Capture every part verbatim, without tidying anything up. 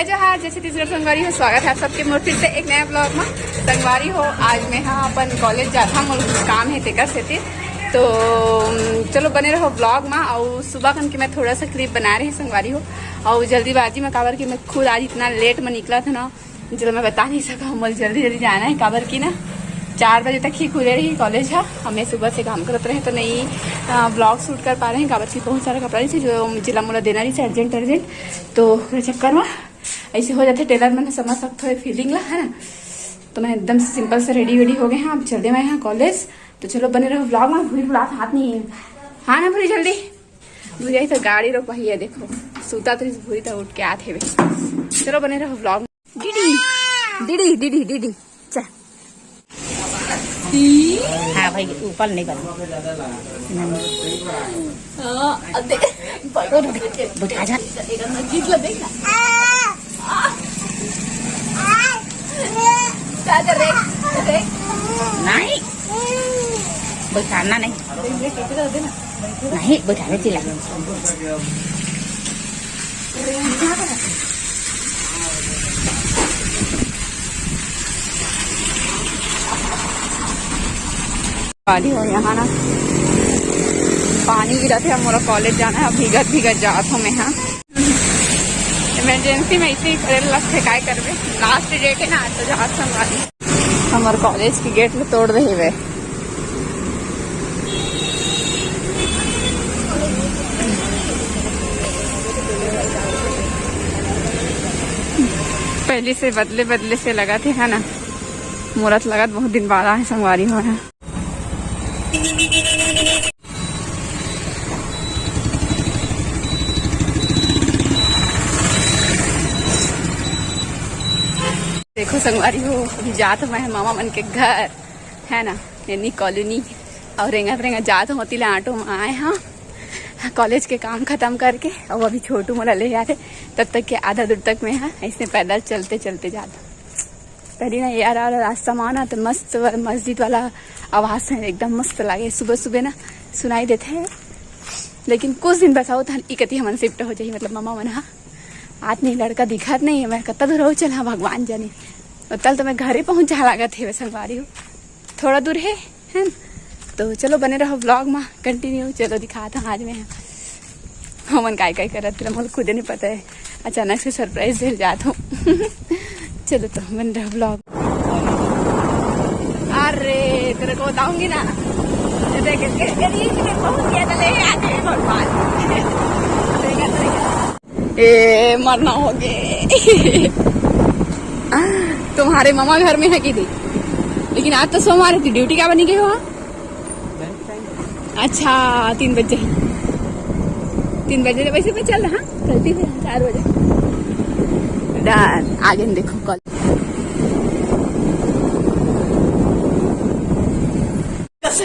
जय जोहार, जय छत्तीसगढ़ संगवारी हो, स्वागत है आप सबके मोर फिर से एक नया ब्लॉग में। संगवारी हो, आज मैं हा अपन कॉलेज जात हा, मोर कुछ काम है तेकर सेती। तो उम, चलो बने रहो ब्लॉग में। और सुबह कन के मैं थोड़ा सा क्लिप बना रही संगवारी हो, और जल्दीबाजी में, काबर कि मैं खुद आज इतना लेट में निकला था ना, चलो मैं बता नहीं सका, मोला जल्दी जल्दी जाना है, काबर कि ना चार बजे तक ही खुले रही कॉलेज हा। हमें सुबह से काम करत रहे तो नहीं ब्लॉग शूट कर पा रहे हैं, काबर कि बहुत सारा कपड़ा रही जो जिला मोला देना रही अर्जेंट अर्जेंट, तो ओकरे चक्कर में ऐसे हो जाते। टेलर मन समझ सकते हो फीलिंग ला, है ना। तो मैं एकदम से सिंपल से रेडी वेडी हो गए हैं, अब चलते मैं यहाँ कॉलेज। तो चलो बने रहो ब्लॉग में। भूरी बुलात हाथ नहीं है, हाँ ना भूरी जल्दी। भूरी आई तो गाड़ी रोक पाही है, देखो सूता तो इस भूरी तो उठ के आते हुए। चलो बने रहो blog. DD DD DD DD. चल। हाँ भाई, ऊपर नहीं बना। हाँ, अबे, बड़ो दे, बड़ो आजा। एक अंदर जीत ला देख ना। क्या कर रहे? देख। नहीं। बैठाना नहीं। देख, देख, कैसे कर देना। नहीं, बैठाने चिल्ला। वाली हो यहाँ ना, पानी गिरा थे, मोला कॉलेज जाना है, भीगत भीगत जात हूँ मैं। हाँ, इमरजेंसी में इसे ही करे लगथे, काय करबे, लास्ट डेट है ना, तो जात संगवारी। हमर कॉलेज के गेट ल तोड़ दे हेवे। पहले से बदले बदले से लगा थे, है ना, मोला तो लगत बहुत दिन बाद आए संगवारी हो है। देखो संगवारी हो, अभी जात मैं मामा मन के घर, है ना, यानी कॉलोनी। और रेंगत रेंगत जात होती ले ऑटो में आए हाँ कॉलेज के काम खत्म करके। और अभी छोटू मोला ले जाते, तब तक के आधा दूर तक मैं हाँ ऐसे पैदल चलते चलते जात। पहली ना यार, और रास्ता में ना तो मस्त व-, मस्जिद वाला आवाज है, एकदम मस्त लागे। सुबह सुबह ना सुनाई देते हैं, लेकिन कुछ दिन बस आओ तहन इकती हमन शिफ्ट हो जाही, मतलब मामा मन हा। आत नहीं, लड़का दिखात नहीं है, मैं कत्ता दूर हो चल, हाँ भगवान जाने। और तल तो मैं घरे पहुंचा लागत है संगवारी हो, थोड़ा दूर है, है ना? तो चलो बने रहो ब्लॉग में कंटिन्यू। चलो दिखात हूँ आज मैं हमन काय काय करत, तेला मोला खुदे नहीं पता है, अचानक से सरप्राइज दे जात हूँ। चलो तो बने रहो ब्लॉग। अरे तेरे को बताऊंगी ना, ये देख, ये, ये रील में पहुंच गया था, ले आते हैं भगवान। ए, मरना हो गए। तुम्हारे मामा घर में है कि नहीं? लेकिन आज तो सोमवार है, ड्यूटी क्या बनी गई हो? अच्छा, तीन बजे, तीन बजे वैसे मैं चल रहा, चलती थी चार बजे। डन, आगे देखो कॉल।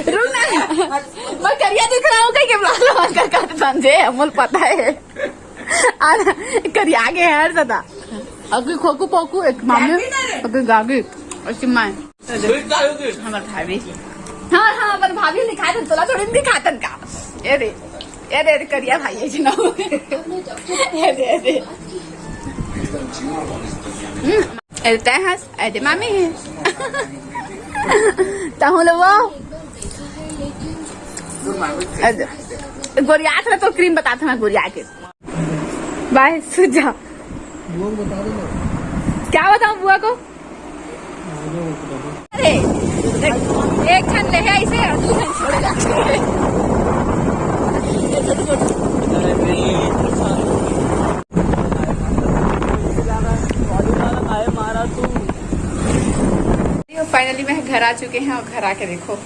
रुक ना, मैं करिया दिख रहा हूँ कहीं के ब्लॉग कर कर समझे, अमूल पता है। आ, करिया के हर दादा। अगे खोकू पोकू एक मामे, अगे गागी, और चिम्मा है। हमार भाभी। हाँ, हाँ, हमार भाभी दिखातन, तोला थोड़ी दिखातन का। ये दे, ये दे, करिया भाई है जिना। ये दे, ये दे। हम्म, ये तय हंस, ये दे मामी है। ताहू लो वो। गोरिया के तो क्रीम बताते मैं गोरिया के। बाय, सुजा। बुआ को बता दो ना। क्या बताऊं बुआ को? अरे, एक झन ले है इसे और दू झन छोड़े जाते हैं। फाइनली मैं घर आ चुके हैं और घर आके देखो,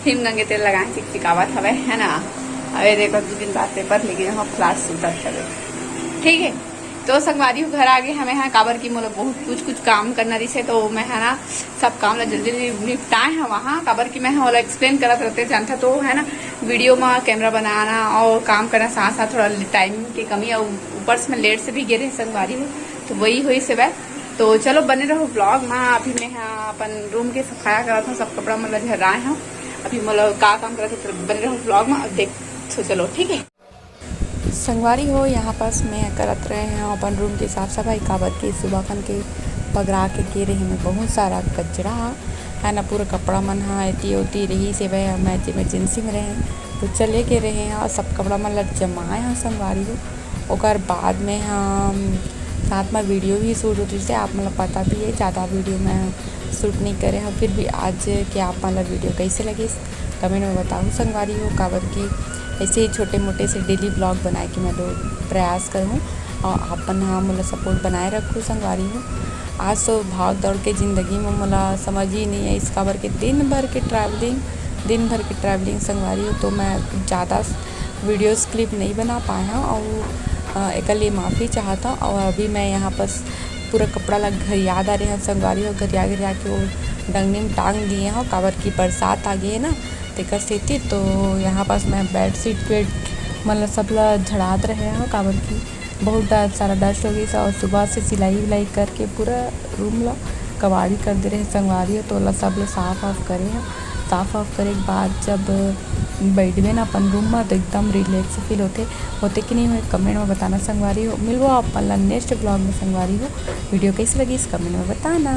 हिम गंगे तेल लगाए चिकचिकावत हवे, है ना। अबे देखो, दो दिन बाद पेपर, लेकिन हम क्लास सुतत हवे, ठीक है। तो संगवारी हो, घर आ गए हमें, हाँ, काबर की मोला बहुत कुछ कुछ काम करना रहिसे, तो मैं, है ना, सब काम ला जल्दी जल्दी निपटाए हैं वहाँ, काबर की मैं, हाँ, ओला एक्सप्लेन करत रहते, जानता तो, है ना, वीडियो में कैमरा बनाना और काम करना साथ साथ थोड़ा टाइम की कमी, और ऊपर से मैं लेट से भी गे रहे संगवारी हो, तो वही हुई से वह। तो चलो बने रहो ब्लॉग में। अभी मैं, हाँ, अपन रूम के सफाया करत हूँ, सब कपड़ा मतलब झर्राए हूँ। अभी मतलब का काम करत हूँ, तो बने रहो ब्लॉग में। अब देख, तो चलो, ठीक है। संगवारी हो, यहाँ पास मैं करत रहे हँव अपन रूम के साफ सफाई, काबर के सुबह खन के पगरा के गे रहे मैं, बहुत सारा कचरा ह, है ना, पूरा कपड़ा मन ह एती ओती रहिस हे, मैं इमरजेंसी में रहे, तो चले गे रहे हँव, सब कपड़ा मन ला जमाए हँव संगवारी हो। ओकर बाद में हम साथ में वीडियो भी शूट होत रहिस हे, आप मन ला पता भी है, ज़्यादा वीडियो मैं शूट नहीं करे हँव, फिर भी आज के आप मन ला वीडियो कैसे लगिस, कमेंट में बताहू संगवारी हो, काबर कि ऐसे ही छोटे मोटे से डेली ब्लॉग बनाए के मैं लोग प्रयास करहूँ और आप मन ह मोला सपोर्ट बनाए रखहू संगवारी हो। आज तो भाग दौड़ के ज़िंदगी में मोला समझ ही नहीं आइस, काबर के दिन भर के ट्रैवलिंग, दिन भर के ट्रैवलिंग संगवारी हो, तो मैं ज़्यादा वीडियोज़ क्लिप नहीं बना पाए हँव और, अ, एकर लिए माफ़ी चाहत हँव। और अभी मैं यहाँ पास पूरा कपड़ा ला घरिया डारे हँव संगवारी हो, घरिया घरिया के वो डंगनी में टांग दिए हँव, काबर कि बरसात आ गे हे ना, तेकर सेती। तो यहाँ पास मैं बेडशीट वेड मन ला सब ला झड़ात रहे हँव, काबर कि बहुत डा-, सारा डस्ट हो गइस और सुबह से सिलाई विलाई करके पूरा रूम ला कबाड़ी कर दे रहे संगवारी हो। तो ओला सब ला साफ वाफ करे हँव। साफ वाफ करे के बाद जब बैठबे ना अपन रूम में, तो एकदम रिलैक्स फील होथे, होथे कि नहीं होए, कमेंट में बताना संगवारी हो। मिलबो आप मन ला नेक्स्ट ब्लॉग में संगवारी हो। वीडियो कैसे लगिस, कमेंट में बताना।